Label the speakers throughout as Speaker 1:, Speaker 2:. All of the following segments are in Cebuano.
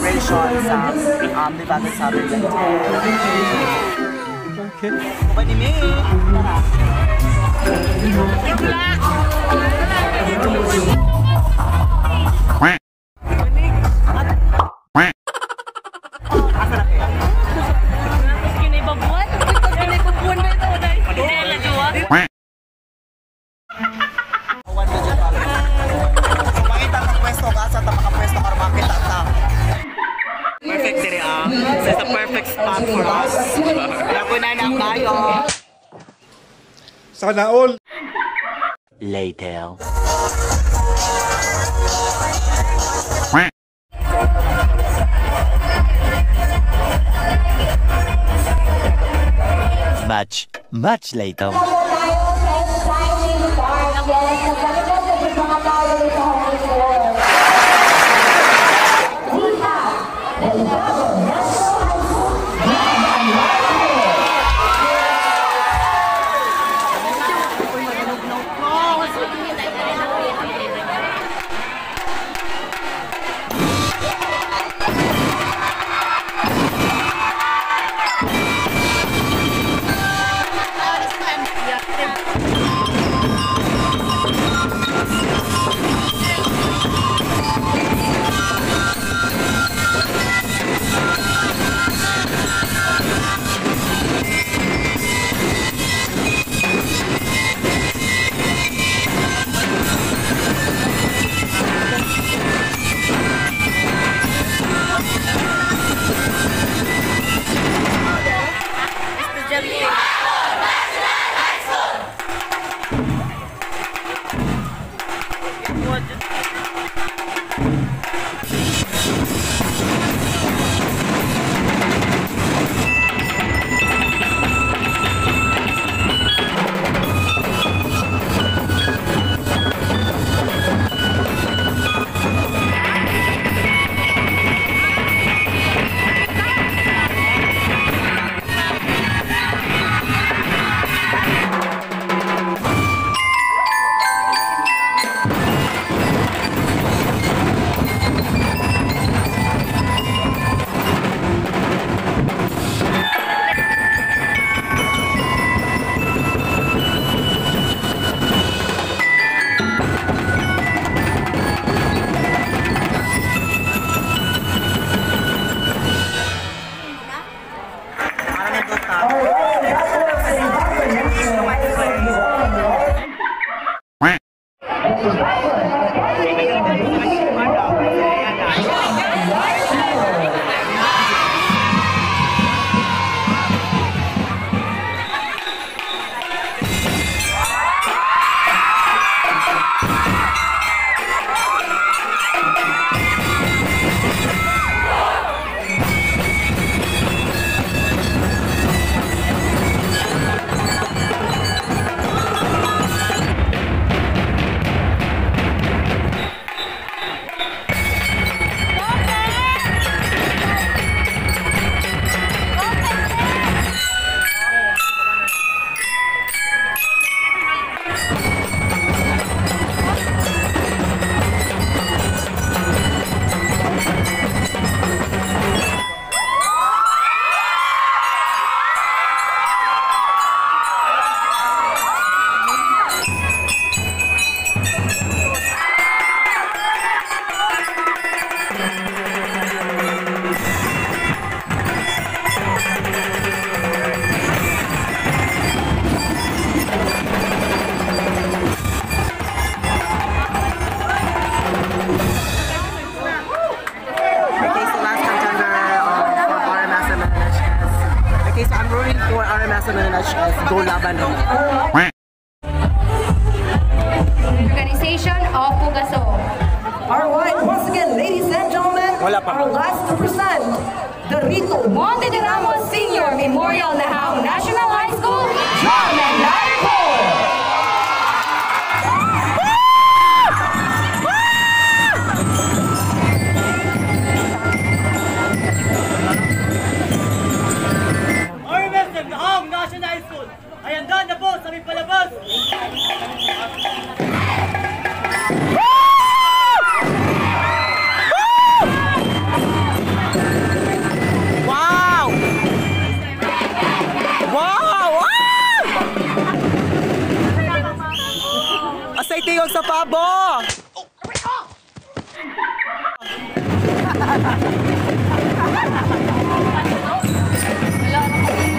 Speaker 1: Celebration sa Libagon Southern Leyte. Okay. Kuba ni May. Asa na kaya?
Speaker 2: Kinaibabuan? Kinaibabuan ba ito?
Speaker 1: So makita ka pwesto ka sa ta makapwesto ka makita ta. Perfect diri ah. This is the perfect spot for us. Ako na na kayo.
Speaker 3: Sana all.
Speaker 4: Later. Much, much later.
Speaker 1: Okay, so last contender for RMS and NHS. Okay, so I'm rooting for RMS and NHS. Go laban rin.
Speaker 5: Organization of Pugaso.
Speaker 6: Alright, once again, ladies and gentlemen,
Speaker 1: Wala pa.
Speaker 6: Our last to present, the Rito
Speaker 5: Monte de Ramos Senior Memorial Nahang National High School, Drum and Ladder Corps.
Speaker 7: RMS ng Nahang National High School ay handa na po sa aming palabas!
Speaker 1: Pabo!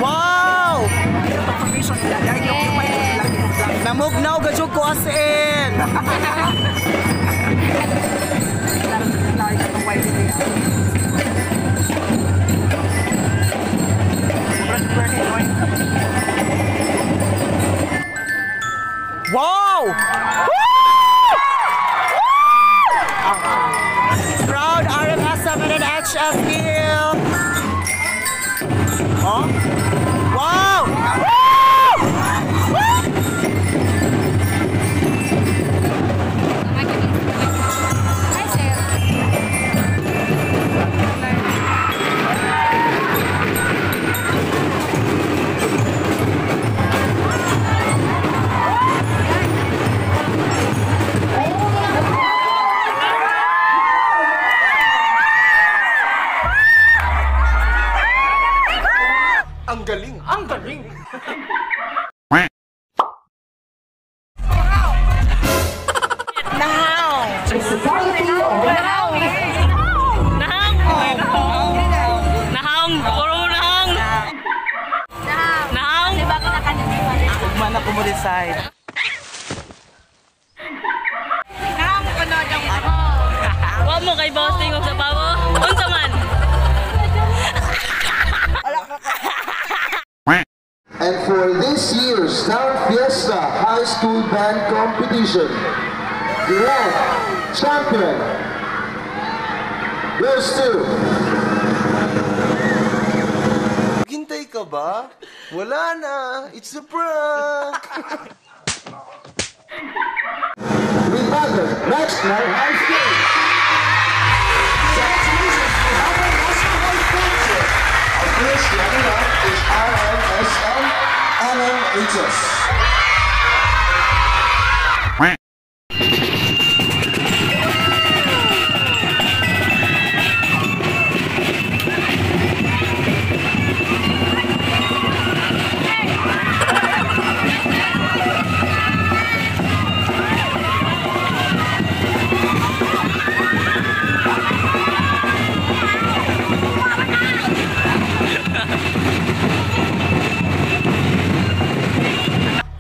Speaker 1: Wow! Namugnaw gadyog ko as in. Wow! Woo! Proud RMS 7 and HS here. Oh? Wow! Woo!
Speaker 5: Hi, sir.
Speaker 3: Ang galing! Ang galing!
Speaker 1: Now!
Speaker 6: Society of
Speaker 2: Nahang! Nahang! Puro nahang! Nahang!
Speaker 1: Ugma na ko mo decide.
Speaker 2: Wa mo kay boss tingog sa pabo. Unsa man?
Speaker 3: And for this year's Town Fiesta High School Band Competition, Grand Champion goes to... Hintay ka ba? Wala na! It's a prank! Libagan National High School! Congratulations to our National High School! Our first runner-up is RMSM NMHS.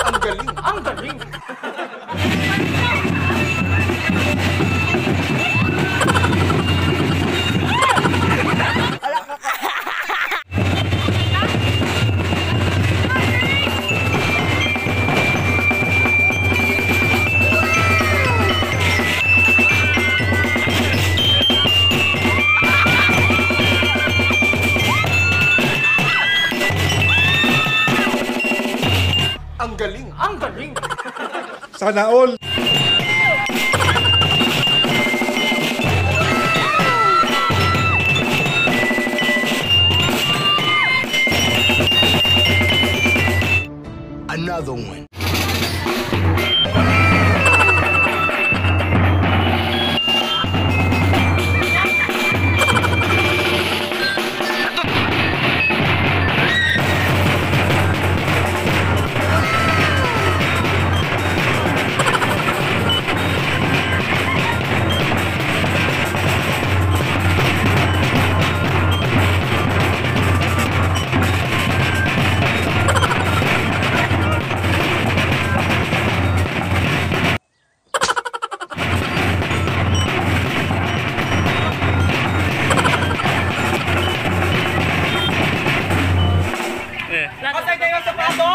Speaker 3: Ang galing! Ang galing! Ang galing! Ang galing!
Speaker 8: Sana all.
Speaker 3: Another one.
Speaker 1: Pasay tayo sa pabo!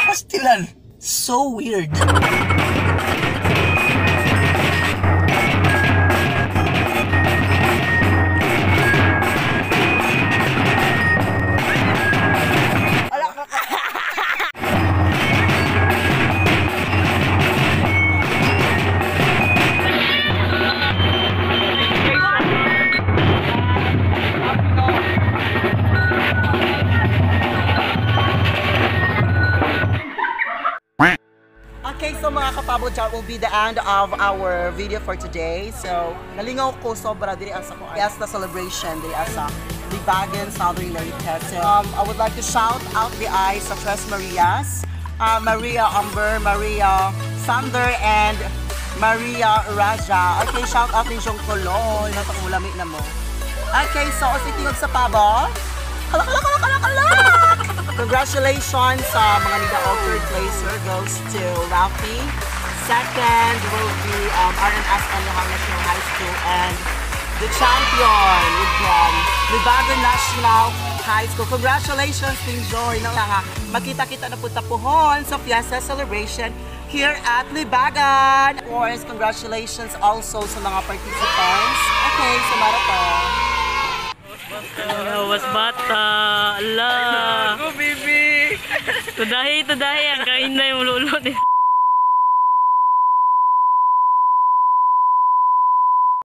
Speaker 6: Pastilan. So weird.
Speaker 1: Okay, so mga kapabo, that will be the end of our video for today. So, nalingaw ko sobra diri sa ko fiesta celebration diri sa Libagan, Southern Leyte. So, I would like to shout out the eyes sa Tres Marias. Maria Amber, Maria Sander, and Maria Raja. Okay, shout out din siyang tuloy. Natakulami na mo. Okay, so sa tingog sa pabo. Halak, halak, halak, halak, halak! Congratulations sa mga nidaog. Third placer goes to Rafi. Second will be RMSN Lahang National High School, and the champion is from Libagon National High School. Congratulations, Team Joy. Nang lang ha. Magkita-kita na po tapuhon sa Fiesta Celebration here at Libagan. Of course, congratulations also sa mga participants. Okay, so marato.
Speaker 2: Gawas bata. Ala.
Speaker 1: Go, baby!
Speaker 2: Tudahi, tudahi. Ang kain na yung lulo ni.